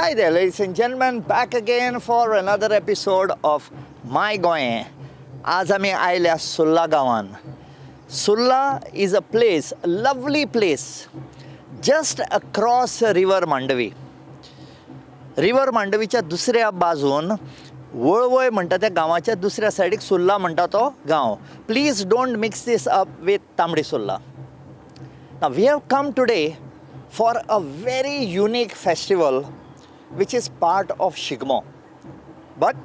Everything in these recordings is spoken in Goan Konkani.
Hi there, ladies and gentlemen, back again for another episode of My Goem. आज आमी आयल्या सुर्ला गांवान. Surla is a place, lovely place, just across river Mandovi. River मांडवीच्या दुसऱ्या बाजून वळवय म्हणटा त्या गांवाच्या दुसऱ्या सायडीक सुर्ला म्हणटा तो गांव. Please don't mix this up with Tambdi Surla. Now, we have come today for a very unique festival which is part of Shigmo. But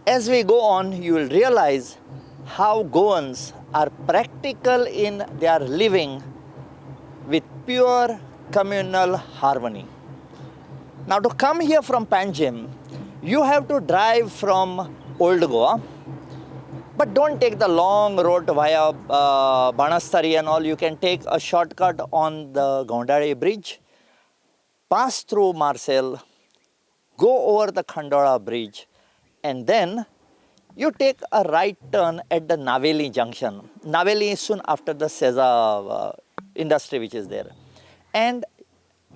as we go on, you will realize how Goans are practical in their living with pure communal harmony. Now, to come here from Panjim, you have to drive from Old Goa, but don't take the long road via Banastari and all. You can take a shortcut on the Gondale Bridge, pass through Marcel, go over the Khandola Bridge, and then you take a right turn at the Naveli junction. Naveli is soon after the Seza industry which is there. And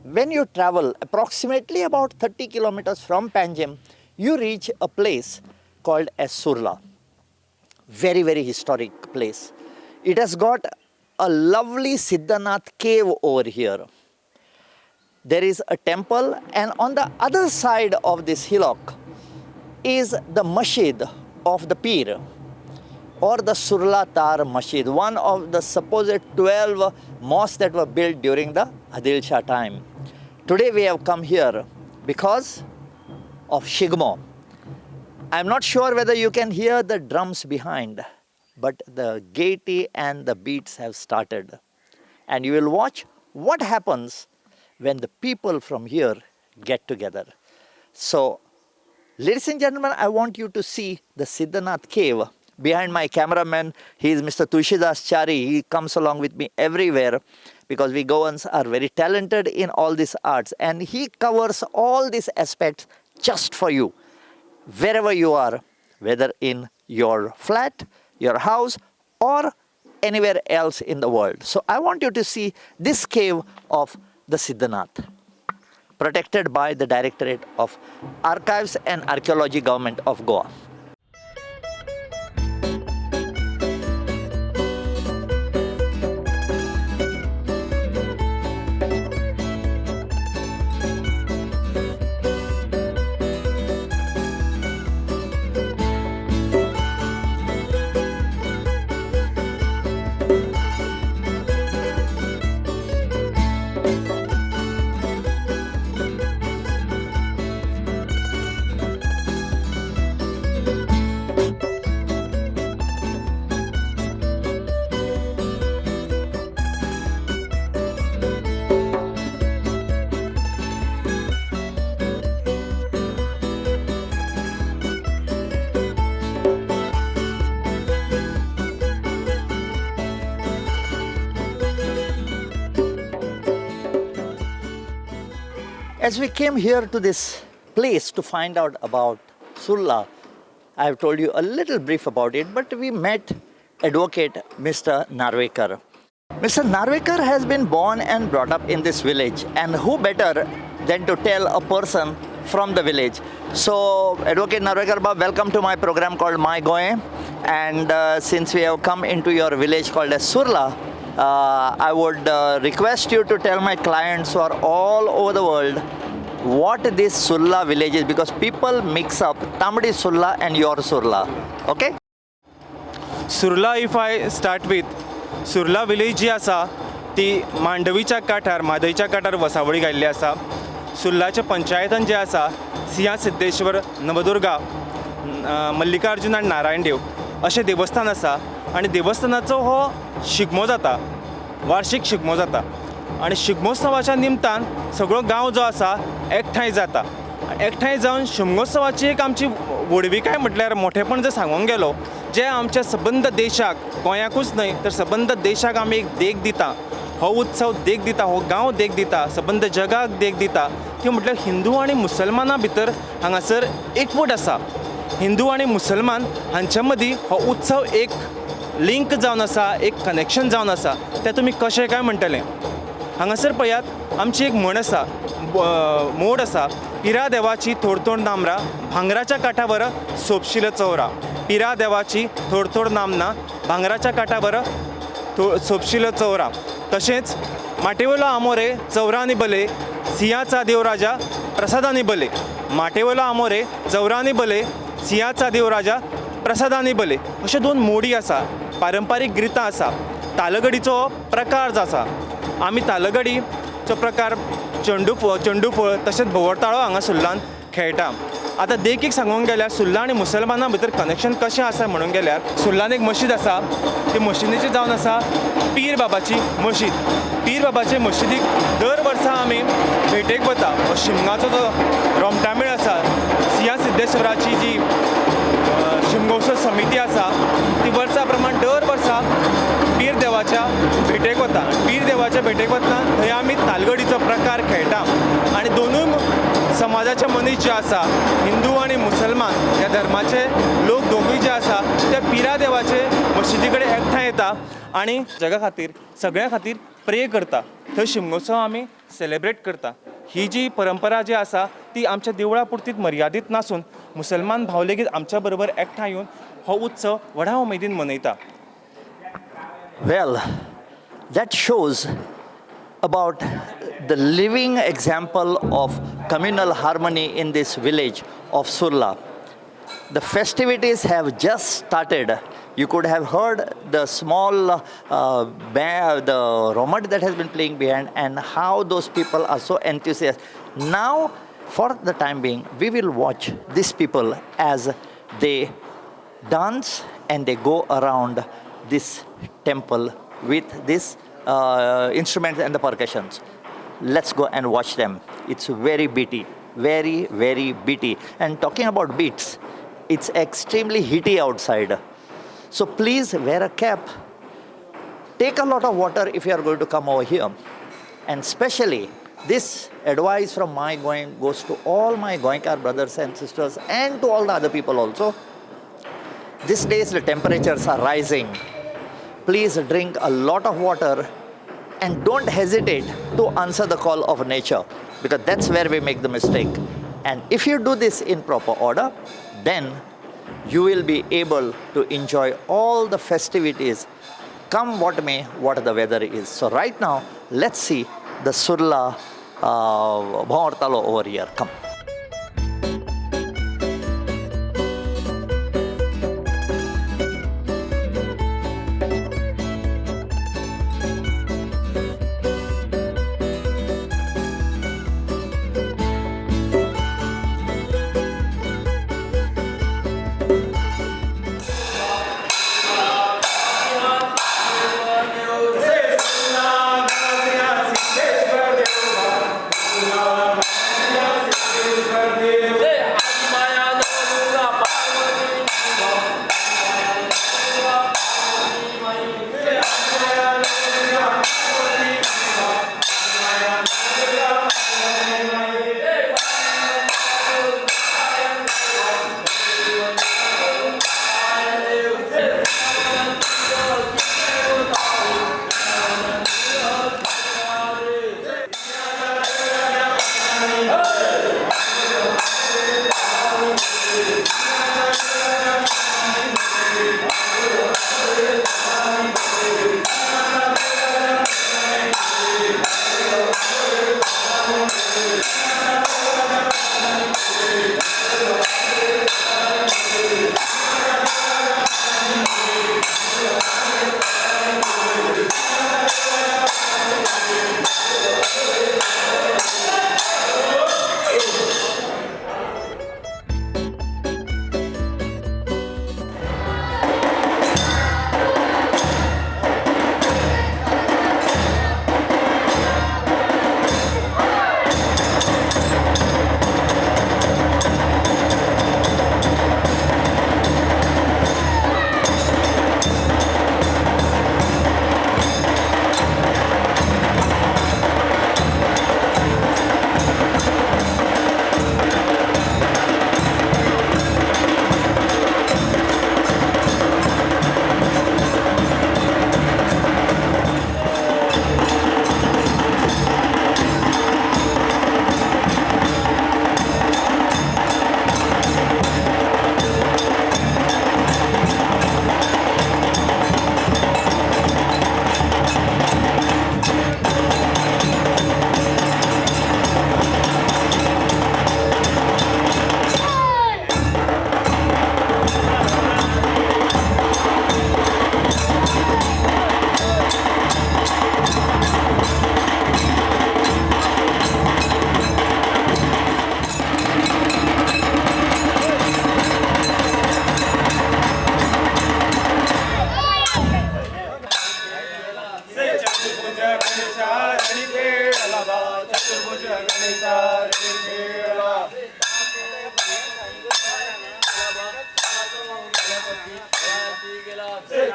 when you travel approximately about 30 kilometers from Panjim, you reach a place called as Surla. Very, very historic place. It has got a lovely Siddhanath cave over here. There is a temple, and on the other side of this hillock is the masjid of the Pir, or the Surla Tar Masjid, one of the supposed 12 mosques that were built during the Adil Shah time. Today we have come here because of Shigmo. I'm not sure whether you can hear the drums behind, but the gaiety and the beats have started. And you will watch what happens when the people from here get together. So, ladies and gentlemen, I want you to see the Siddhanath cave. Behind my cameraman, he is Mr. Tulsidas Chari. He comes along with me everywhere because we Goans are very talented in all these arts, and he covers all these aspects just for you. Wherever you are, whether in your flat, your house, or anywhere else in the world. So I want you to see this cave of the Siddhanath, protected by the Directorate of Archives and Archaeology, Government of Goa. As we came here to this place to find out about Surla, I have told you a little brief about it, but we met Advocate Mr. Narvekar. Mr. Narvekar has been born and brought up in this village, and who better than to tell a person from the village. So, Advocate Narvekar Bab, welcome to my program called My Goem. And since we have come into your village called as Surla, I would request you to tell my clients who are all over the world what this Surla village is, because people mix up Tambdi Surla and your Surla. Okay? Surla, if I start with Surla village जी आसा ती मांडवीच्या काठार, म्हादयच्या काठार वसावळी घाल्ली आसा. सुर्लाच्या पंचायतान जे आसा सिंहा सिद्धेश्वर, नवदुर्गा, मल्लिकार्जून आनी नारायण देव अशें देवस्थान आसा. आनी देवस्थानाचो हो शिगमो जाता, वार्शीक शिगमो जाता. आनी शिगमोत्सवाच्या निमतान सगळो गांव जो आसा एकठांय जाता. एकठांय जावन शिगमोत्सवाची एक आमची व्हडविकाय म्हटल्यार मोठेपण जर सांगूंक गेलो, जें आमच्या सबंद देशाक, गोंयाकूच न्हय तर सबंद देशाक आमी एक देख दिता. हो उत्सव देख दिता, हो गांव देख दिता, सबंद जगाक देख दिता की म्हटल्यार हिंदू आनी मुसलमाना भितर हांगासर एकवट आसा. हिंदू आनी मुसलमान हांच्या मदीं हो उत्सव एक लिंक जावन आसा, एक कनेक्शन जावन आसा. तें तुमी कशें काय म्हणटलें? हांगासर पळयात, आमची एक म्हण आसा, मोड आसा, पिरा देवाची थोड थोड नामरा भांगराच्या काठावर सोपशील चवरा. पिरा देवाची थोड थोड नामना भांगराच्या काठावर सोपशील चवरा. तशेंच माटेवयलो आमोरे चवरांनी बले सिंहाचा देवराजा प्रसादांनी बले. माटेवयलो आमोरे चवरांनी बले सिंहाचा देवराजा प्रसादांनी बले. अश्यो दोन मोडी आसा, पारंपारीक गितां आसा. तालगडीचो प्रकार जो आसा, आमी तालगडीचो प्रकार चेंडू चेंडू फळ तशेंच भोंवरताळो हांगा सुर्लान खेळटा. आतां देखीक सांगूंक गेल्यार सुर्ला आनी मुसलमाना भितर कनेक्शन कशें आसा म्हणूंक गेल्यार सुर्लान एक मशीद आसा. ती मशिदीची जावन आसा पीर बाबाची मशीद. पीर बाबाचे मशिदीक दर वर्सा आमी भेटेक वता. हो शिमगाचो जो रोमटामेळ आसा, सिया सिद्धेश्वराची जी शिमगोत्सव समिती आसा ती वर्सा प्रमाण दर वर्सा पीर देवाच्या भेटेक वता. पीर देवाच्या भेटेक वतना थंय आमी तालगडीचो प्रकार खेळटा आनी दोनूय समाजाचे मनीस जे आसा, हिंदू आनी मुसलमान ह्या धर्माचे लोक दोगूय जे आसा ते पिरा देवाचे मशिदी कडेन एकठांय येता आनी जगा खातीर सगळ्या खातीर प्रे करता. थंय शिमगोत्सव आमी सेलेब्रेट करता. ही जी परंपरा जी आसा ती आमच्या देवळा पुरतीच मर्यादीत नासून मुसलमान भाव लेगीत आमच्या बरोबर एकठांय येवन हो उत्सव व्हडा उमेदीन मनयता. Well, that shows about the living example of communal harmony in this village of Surla. The festivities have just started. You could have heard the small the romat that has been playing behind and how those people are so enthusiastic. Now, for the time being, we will watch these people as they dance and they go around this temple with this instruments and the percussions. Let's go and watch them. It's very beaty, very, very beaty. And talking about beats, it's extremely heaty outside. So please wear a cap. Take a lot of water if you are going to come over here. And especially, this advice from my going goes to all my Goenkar brothers and sisters and to all the other people also. These days the temperatures are rising. Please drink a lot of water and don't hesitate to answer the call of nature, because that's where we make the mistake. And if you do this in proper order, then you will be able to enjoy all the festivities, come what may, what the weather is. So right now, let's see the Surla Bhonvartalo over here. Come. Ganpati खेळायसी गेला.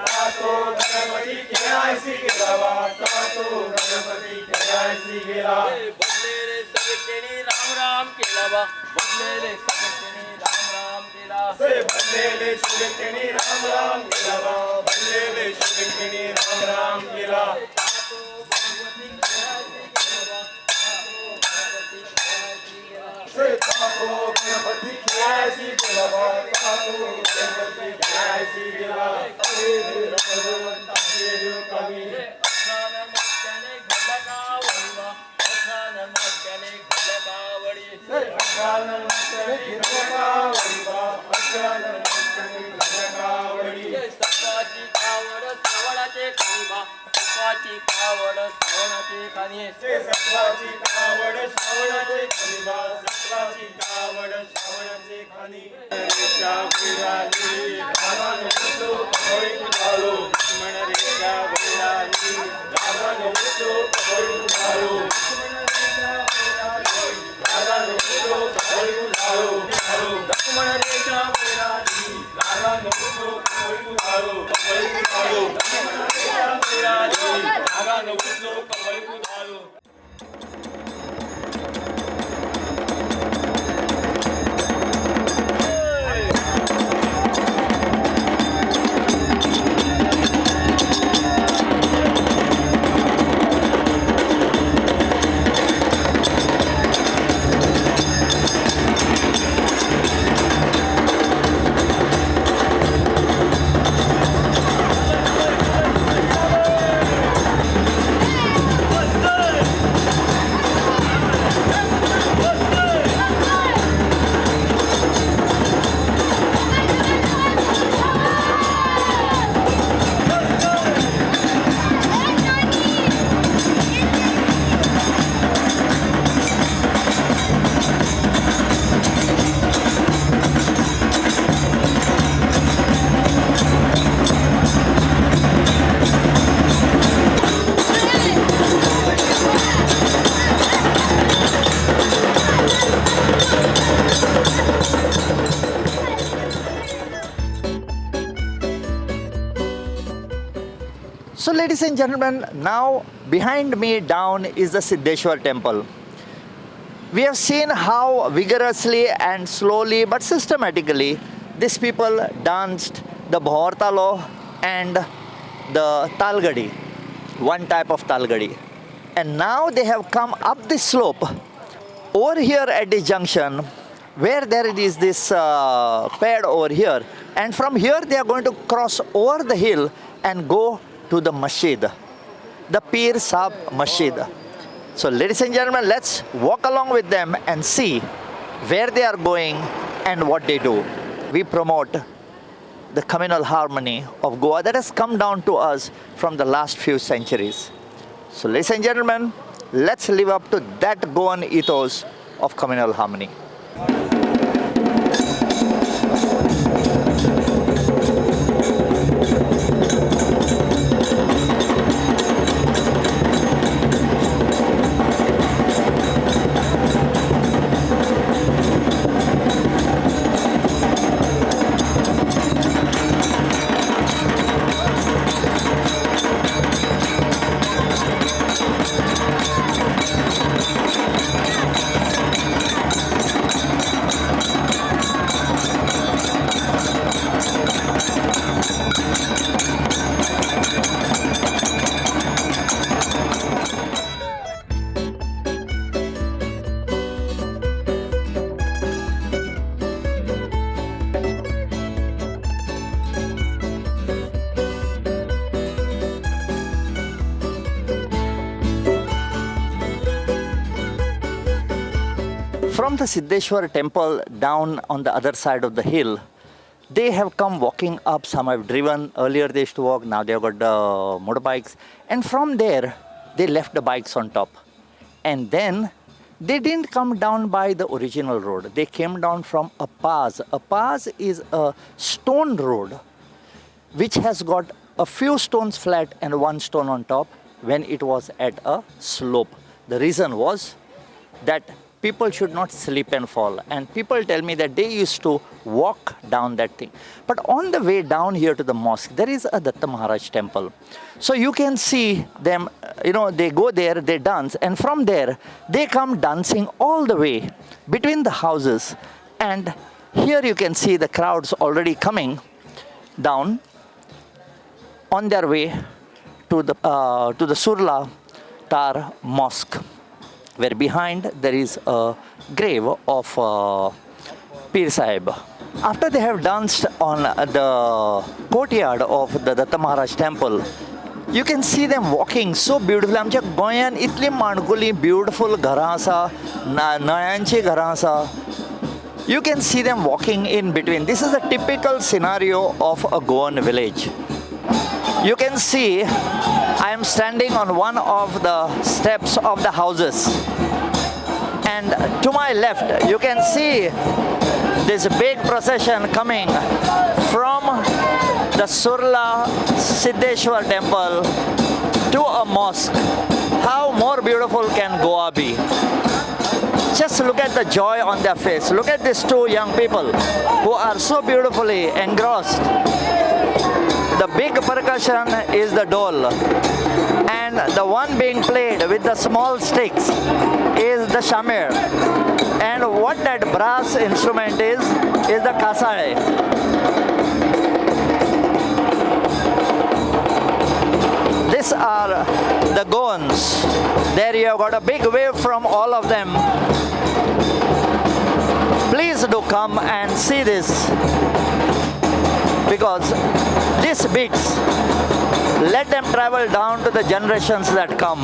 तातो गणपती खेळायसी गेला बा, तातो गणपती खेळायसी गेला. बसलेले सगळ्यांनी राम राम केला बा, बसलेले सगळ्यांनी राम राम केला. बसलेले शिवकेणी राम राम केला बा, बसलेले शिवकेणी राम राम केला. तातो गणपती खेळायसी गेला बा, तातो गणपती खेळायसी गेला. तातो गणपती खेळायसी गेला बा, तातो गणपती खेळायसी गेला. अठरा मस्त्याने घडला कावडी बा, अठरा मस्त्याने घडला कावडी. सत्वाची कावड श्रवणाचे खाणी बा, सत्वाची कावड श्रवणाचे खाणी. सत्वाची कावड श्रवणाचे खाणी बा, सत्वाची कावड श्रवणाचे खाणी. रेषा वैराली रागान उठलो कबळी कुदाळो. लक्ष्मण रेषा वैराली रागान उठलो कबळी कुदाळो. लक्ष्मण रेषा वैराली रागान उठलो कबळी कुदाळो. लक्ष्मण रेषा वैराली रागान उठलो कबळी कुदाळो. कबळी कुदाळो. लक्ष्मण रेषा वैराली रागान उठलो कबळी कुदाळो. So, ladies and gentlemen, now behind me down is the Siddheshwar temple. We have seen how vigorously and slowly but systematically these people danced the Bhortalo and the Talgadi, one type of Talgadi. And now they have come up this slope over here at this junction where there is this pad over here, and from here they are going to cross over the hill and go to the masjid, the Pir Sahib Masjid. So, ladies and gentlemen, let's walk along with them and see where they are going and what they do. We promote the communal harmony of Goa that has come down to us from the last few centuries. So, ladies and gentlemen, let's live up to that Goan ethos of communal harmony. From the Siddheshwar temple down on the other side of the hill, they have come walking up. Some have driven. Earlier they used to walk, now they have got the motorbikes. And from there, they left the bikes on top. And then they didn't come down by the original road. They came down from a pass. A pass is a stone road which has got a few stones flat and one stone on top when it was at a slope. The reason was that People should not slip and fall. And people tell me that they used to walk down that thing. But on the way down here to the mosque, there is a Datta Maharaj temple. So you can see them, you know, they go there, they dance, and from there, they come dancing all the way between the houses. And here you can see the crowds already coming down on their way to the Surla Tar Mosque, where behind there is a grave of Pir Sahib. After they have danced on the courtyard of the Datta Maharaj temple, you can see them walking so beautifully. आमच्या गोंयांत इतली माणकुली ब्युटिफूल घरां आसा, नळ्यांचीं घरां आसा. You can see them walking in between. This is a typical scenario of a Goan village. You can see I am standing on one of the steps of the houses, and to my left you can see this big procession coming from the Surla Siddheshwar temple to a mosque. How more beautiful can Goa be? Just look at the joy on their face. Look at these two young people who are so beautifully engrossed. The big percussion is the dole, and the one being played with the small sticks is the shamir, and what that brass instrument is the kasale. These are the Goans. There you have got a big wave from all of them. Please do come and see this, because this beats, let them travel down to the generations that come.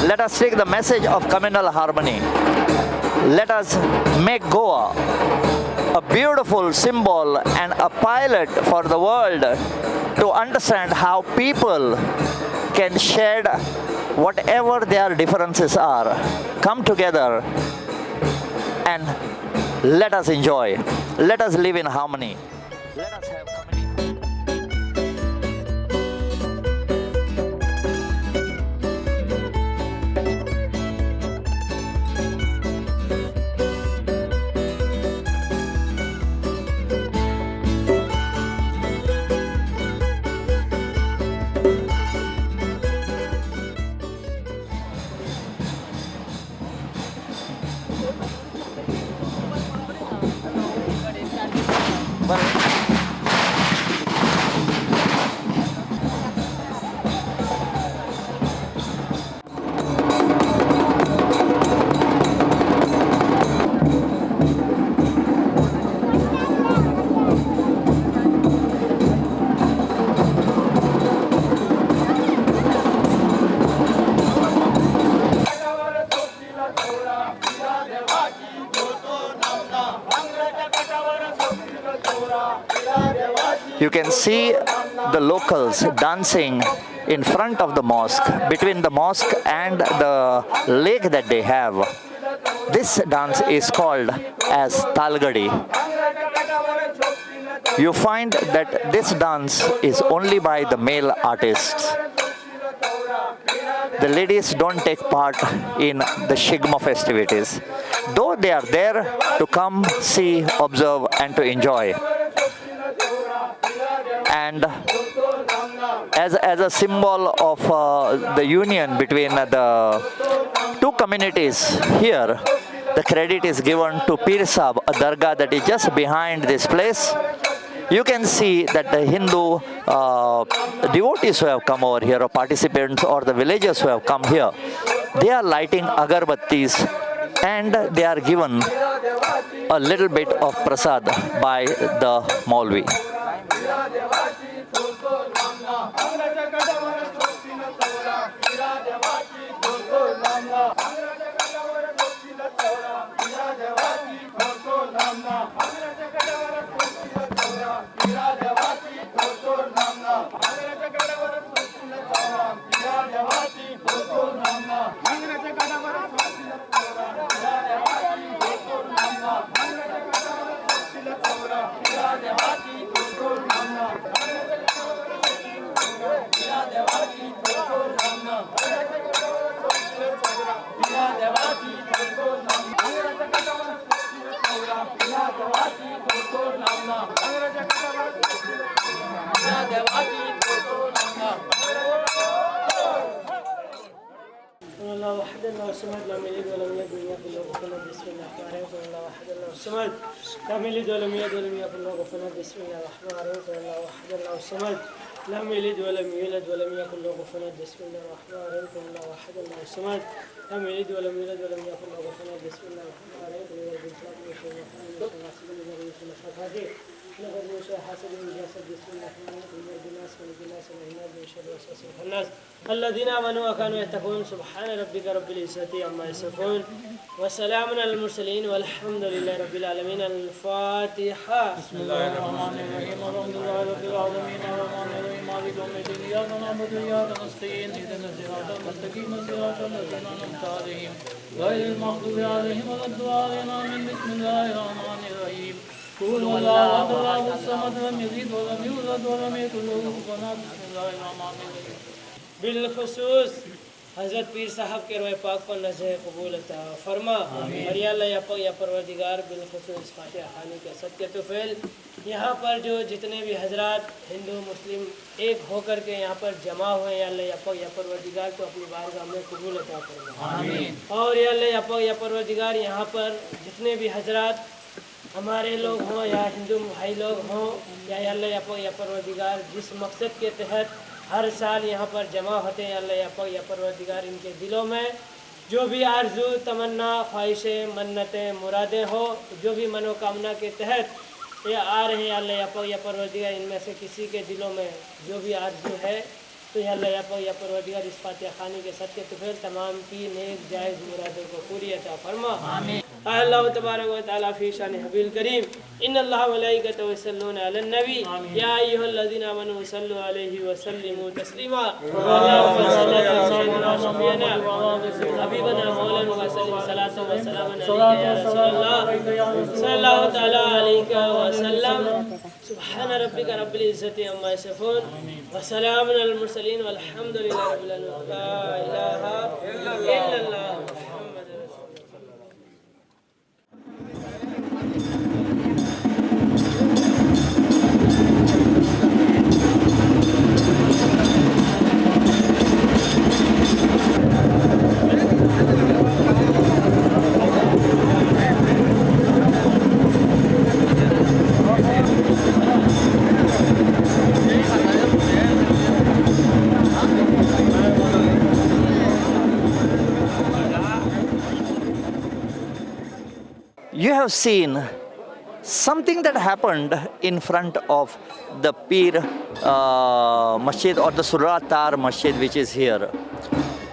Let us take the message of communal harmony. Let us make Goa a beautiful symbol and a pilot for the world to understand how people can share whatever their differences are, come together and let us enjoy. Let us live in harmony. Let us have community. You can see the locals dancing in front of the mosque, between the mosque and the lake that they have. This dance is called as Talgadi. You find that this dance is only by the male artists. The ladies don't take part in the Shigmo festivities, though they are there to come, see, observe and to enjoy. And as a symbol of the union between the two communities here, the credit is given to Pir Sahib, a dargah that is just behind this place. You can see that the Hindu devotees who have come over here, or participants, or the villagers who have come here, they are lighting agarbattis and they are given a little bit of prasad by the Maulvi. आमच्या देवाची फोटो नाका. الله أحد الله الصمد لم يلد ولم يولد ولم يكن له كفوا أحد. بسم الله الرحمن الرحيم. الله أحد الله الصمد لم يلد ولم يولد ولم يكن له كفوا أحد. بسم الله الرحمن الرحيم. الله أحد الله الصمد لم يلد ولم يولد ولم يكن له كفوا أحد. بسم الله الرحمن الرحيم. الله أحد الله الصمد لم يلد ولم يولد ولم يكن له كفوا أحد. بسم الله الرحمن الرحيم. الذين آمنوا وكانوا يتقون. سبحان ربك رب العزة عما يصفون وسلام على المرسلين والحمد لله رب العالمين. الفاتحة. بسم الله الرحمن الرحيم. الحمد لله رب العالمين. الرحمن الرحيم. مالك يوم الدين. إياك نعبد وإياك نستعين. اهدنا الصراط المستقيم. صراط الذين أنعمت عليهم غير المغضوب عليهم ولا الضالين. آمين. بسم الله الرحمن الرحيم. قل هو الله أحد، الله الصمد، لم يلد ولم يولد ولم يكن له كفوا أحد. بسم الله الرحمن الرحيم. बिलखसूस हज़रत पीर साहब के रोए पाक पर नज़र कबूल अता फरमा। और या अल्लाह या पाक या परवरदिगार, बिलखसूस फातिहा खानी के सत्य तुफ़ैल यहाँ पर जो जितने भी हजरात हिंदू मुस्लिम एक होकर के यहाँ पर जमा हुए हैं, या अल्लाह या पाक या परवरदिगार को अपनी बारगाह में कबूल अता फरमा। और या अल्लाह या पाक या परवरदिगार, यहाँ पर जितने भी हजरात हमारे लोग हों या हिंदू भाई लोग हों, या अल्लाह या पाक या परवरदिगार जिस मकसद के तहत हर साल यहाँ पर जमा होते हैं, अल्लाह या पाक या परवरदिगार इनके दिलों में जो भी आरज़ू तमन्ना ख्वाहिशें मन्नतें मुरादें हो, जो भी मनोकामना के तहत ये आ रहे हैं, अल्लाह या पाक या परवरदिगार इनमें से किसी के दिलों में जो भी आरज़ू है तो या अल्लाह या पाक या परवरदिगार इस फातिहा खानी के सदक़े तुफ़ैल तमाम की नेक जायज़ मुरादों को पूरी अता फरमा। अल्लाह तबारक व तआला फ़ी शान हबील करीम। इन अल्लाह व मलाइकतहु युसल्लून अलन नबी या अय्युहल्लज़ीना आमनू सल्लु अलैहि व सल्लिमू तस्लीमा। अल्लाहुम्मा सल्लि अला सय्यिदिना शफीना हबीबना मौलाना व सल्लिम सलातु व सलामन अलैका या रसूलल्लाह सल्लल्लाहु तआला अलैहि व सल्लम। सुब्हान रब्बिका रब्बिल इज्जति अम्मा यसिफून व सलामुन अलल मुरसलीन वल्हम्दुलिल्लाहि रब्बिल आलमीन। ला इलाहा इल्लल्लाह मुहम्मदुर रसूलुल्लाह। You have seen something that happened in front of the Pir Masjid or the Surla Tar Masjid, which is here.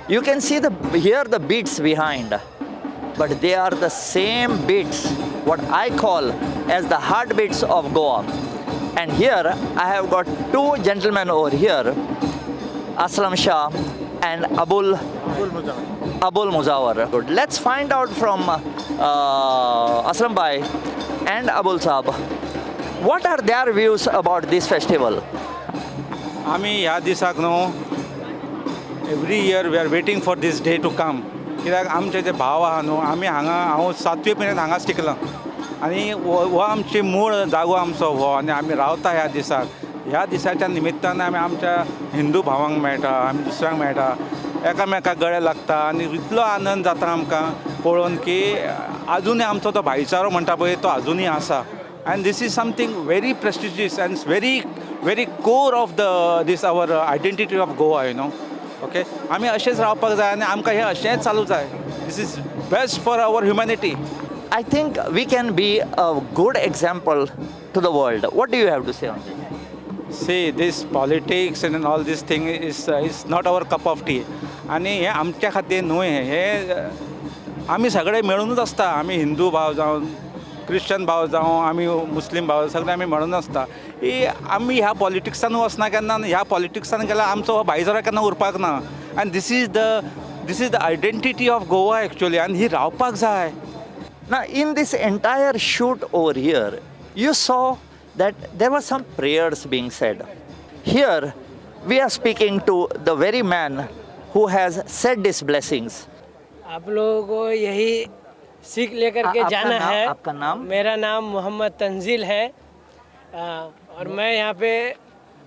You can see the hear the beats behind, but they are the same beats what I call as the heartbeats of Goa. And here I have got two gentlemen over here, Aslam Shah and Abul Muzawar. Good. Let's find out from Aslam Bhai and Abul Saab, what are their views about this festival? आमी ह्या दिसाक न्हू every year we are waiting for this day to come, कित्याक आमचे जे भाव आहा न्हू, आमी हांगा, हांव सातवे पर्यंत हांगाच टिकलां आनी हो हो आमची मूळ जागो आमचो हो आनी आमी रावता ह्या दिसाक. ह्या दिसाच्या निमित्तान आमी आमच्या हिंदू भावांक मेळटा, आमी दुसऱ्यांक मेळटा, एकामेकाक गळे लागता आनी इतलो आनंद जाता आमकां पळोवन की आजुनूय आमचो तो भाईचारो म्हणटा पळय तो आजुनूय आसा. And this is something very prestigious and very very core of the this our identity of Goa. Okay, आमी अशेंच रावपाक जाय आनी आमकां हें अशेंच चालू जाय. This is best for our humanity. I think we can be a good example to the world. What do you have to say on this? See, this politics and all this thing is not our cup of tea. आनी हें आमच्या खातीर न्हय, हें आमी सगळे मेळुनूच आसता. आमी हिंदू भाव जावं, क्रिश्चन भाव जावं, आमी मुस्लीम भाव, सगळे आमी मेळून आसता. ही आमी ह्या पॉलिटिक्सान वचना केन्ना आनी ह्या पॉलिटिक्सान गेल्यार आमचो हो भाईचारो केन्ना उरपाक ना. आनी this is the identity of Goa actually, आनी ही रावपाक जाय. Now, in this entire shoot over here, you saw that there were some prayers being said. Here, we are speaking to the very man who has said these blessings. आप लोगों को यही सीख लेकर के आपका जाना है। आपका नाम? मेरा नाम मोहम्मद तंजील है और मैं यहाँ पे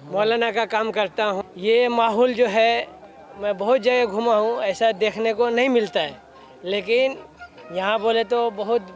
मौलाना का काम करता हूँ। ये माहौल जो है, मैं बहुत जगह घुमा हूँ, ऐसा देखने को नहीं मिलता है, लेकिन यहाँ बोले तो बहुत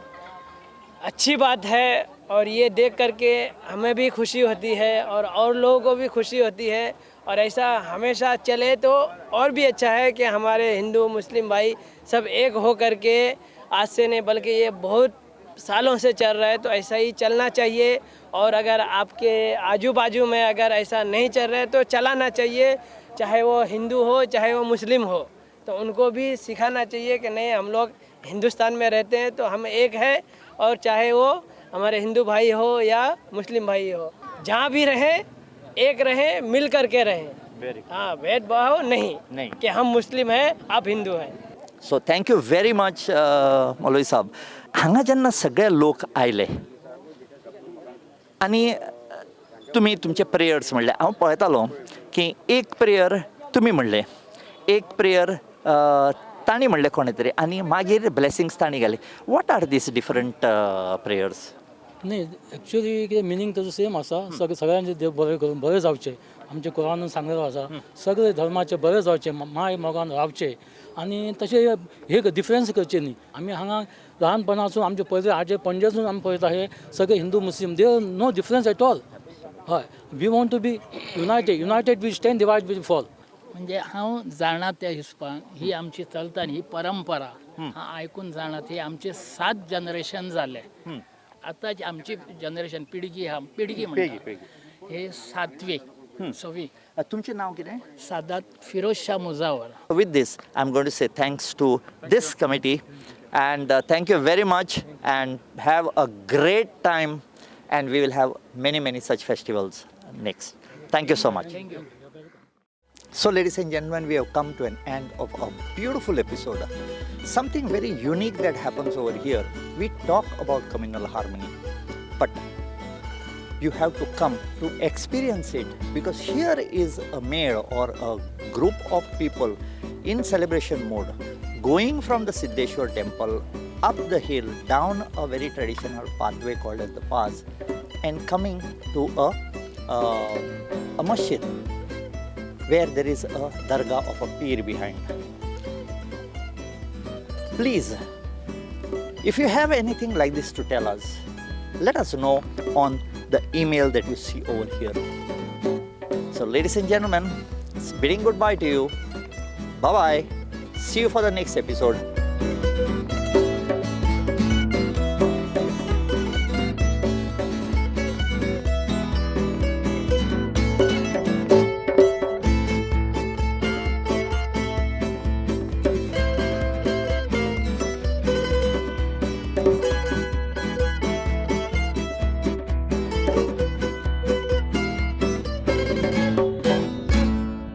अच्छी बात है और ये देख करके हमें भी खुशी होती है और लोगों को भी खुशी होती है और ऐसा हमेशा चले तो और भी अच्छा है कि हमारे हिंदू मुस्लिम भाई सब एक हो करके, आज से नहीं बल्कि ये बहुत सालों से चल रहा है, तो ऐसा ही चलना चाहिए। और अगर आपके आजू बाजू में अगर ऐसा नहीं चल रहा है तो चलाना चाहिए, चाहे वो हिंदू हो चाहे वो मुस्लिम हो, तो उनको भी सिखाना चाहिए कि नहीं, हम लोग हिंदुस्तान में रहते हैं तो हम एक हैं और चाहे वो हमारे हिंदू भाई हो या मुस्लिम भाई हो, जहाँ भी रहें एक रहें, मिल करके रहें। हाँ, भेदभाव नहीं, नहीं। कि हम मुस्लिम हैं, आप हिंदू हैं। So thank you very much मौलवी साहब। हांगा जेन्ना सगळे लोक आयले आनी तुमी तुमचे प्रेयर्स म्हणले, हांव पळयतालो की एक प्रेयर तुमी म्हणलें, एक प्रेयर तांणी म्हणलें कोणें तरी आनी मागीर ब्लेसिंग्स तांणी घाली। What are these different prayers? न्ही, एक्चुअली कितें मिनींग ताजो सेम आसा। सगळे सगळ्यांचे देव बरें करून बरें जावचें, आमच्या कुरानून सांगलेलो आसा, सगळे धर्माचे बरें जावचें, माय मोगान रावचें आनी तशें हे डिफरन्स करचे न्ही। आमी हांगा ल्हानपणासून आमचे पयले आजे पणजेसून आमी पळयता, हे सगळे हिंदू मुस्लीम, there no difference at all. हय, we want to be united. United we stand, divide we fall. म्हणजे हांव जाणा त्या हिसपान ही आमची चलता न्ही ही परंपरा, हांव आयकून जाणा ही आमचे सात जनरेशन जाले। आतां जी आमची जनरेशन पिळगी आहा, पिळगी म्हणटा हे सातवी सवी। तुमचें नांव कितें? Sadat Firoz Shah Mujawar. With this, I'm going to say thanks to this committee and thank you very much and have a great time, and we will have many, many such festivals next. Thank you so much. Thank you. So, ladies and gentlemen, we have come to an end of a beautiful episode. Something very unique that happens over here. We talk about communal harmony, but you have to come to experience it, because here is a mayor or a group of people in celebration mode going from the Siddheshwar temple up the hill down a very traditional pathway called as the pass and coming to a masjid where there is a dargah of a peer behind. Please, if you have anything like this to tell us, let us know on the email that you see over here. So, ladies and gentlemen, it's bidding goodbye to you. Bye bye. See you for the next episode.